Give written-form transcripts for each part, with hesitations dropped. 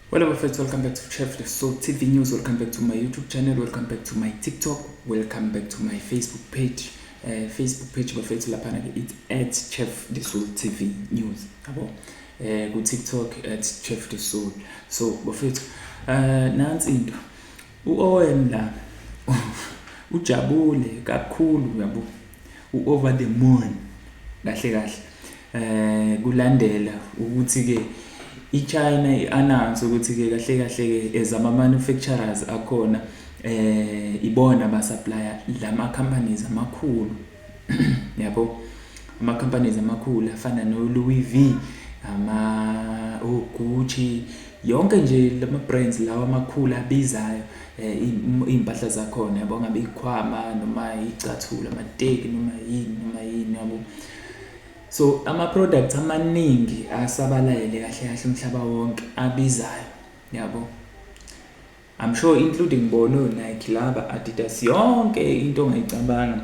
Well, bafethu, welcome back to Chef the Soul TV News. Welcome back to my YouTube channel. Welcome back to my TikTok. Welcome back to my Facebook page. Facebook page bafethu laphana ke it's at Chef the Soul TV News. Yabo? Ku TikTok at Chef the Soul. So bafethu, nansi into. U-Owen la ujabule kakhulu yabo. U-over the moon. Kahle kahle. Kulandela ukuthi ke iChina i-announce ukuthi ke kahle kahle ke as ama manufacturers akhona ibona ba supplier lama companies amakhulu yabo, ama companies amakhulu afana no Louis V, ama o Gucci, yonke nje lama brands lawa amakhulu abizayo iy'mpahla zakhona yabo, ngabe ikhwama noma icathulo, amateki, noma yini noma yini yabo. So ama products amaningi asabalalele kahle kahle umhlaba wonke abizayo yabo, I'm sure including bona Nike laba, Adidas, yonke into ongayicabanga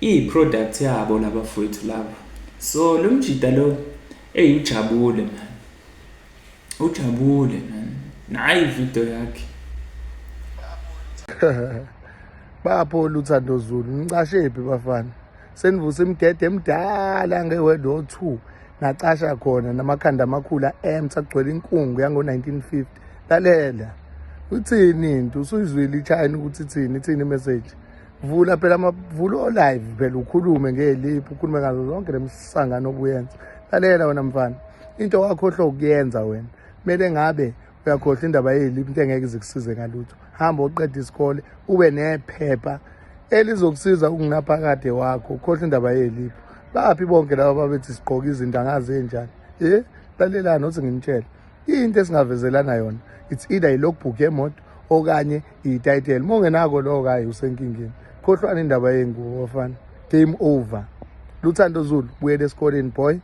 iyi-product yabo labafowethu laba. So lo mjida lo, eyi, ujabule man, ujabule man, nayi ividiyo yakhe. Bapho Luthando Zulu, nicashe phi bafana? Senivuse imigede emidala nge-World War II, nacasha khona namakhanda amakhulu a-empty agcwele inkungu yango-1950. Lalela, uthini into usuyizwile iChina ukuthi ithini, ithini imessage? Vula phela, vula o-live phela, ukhulume ngeliphi, ukhulume ngazo zonke lemisangano obuyenza. Lalela wena mfana, into wakhohlwa ukuyenza wena, kumele ngabe uyakhohlwa indaba yeliphi, into engeke ize kusize ngalutho. Hamba uqeda isikole, ube nephepha elizokusiza ukungaphakade wakho, ukhohlwa indaba yeliphi. Baphi bonke laba babethi sigqoka izinto angazi enjani? Lalelani othi nginitshele into esingavezelana yona, it's either i-logbook yemoto okanye i-title. Uma ungenako lokho, hayi, usenkingeni. Khohlwani indaba yengubo bafana, game over. Luthando Zulu, buyele esikoleni boy,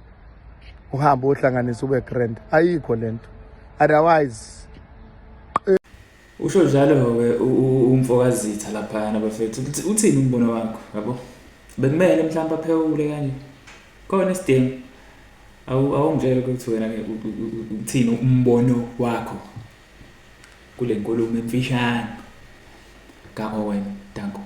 uhambe ohlanganisa ube grand. Ayikho lento otherwise. Usho njalo-ke umfokazitha laphayana bafethu. Uthini umbono wakho yabo? Bekumele mhlawumbe aphewule kanje, khona isidingo? Awungitshele ukuthi wena-ke uthini umbono wakho kule nkulumo emfishane ka-Owen. Danko.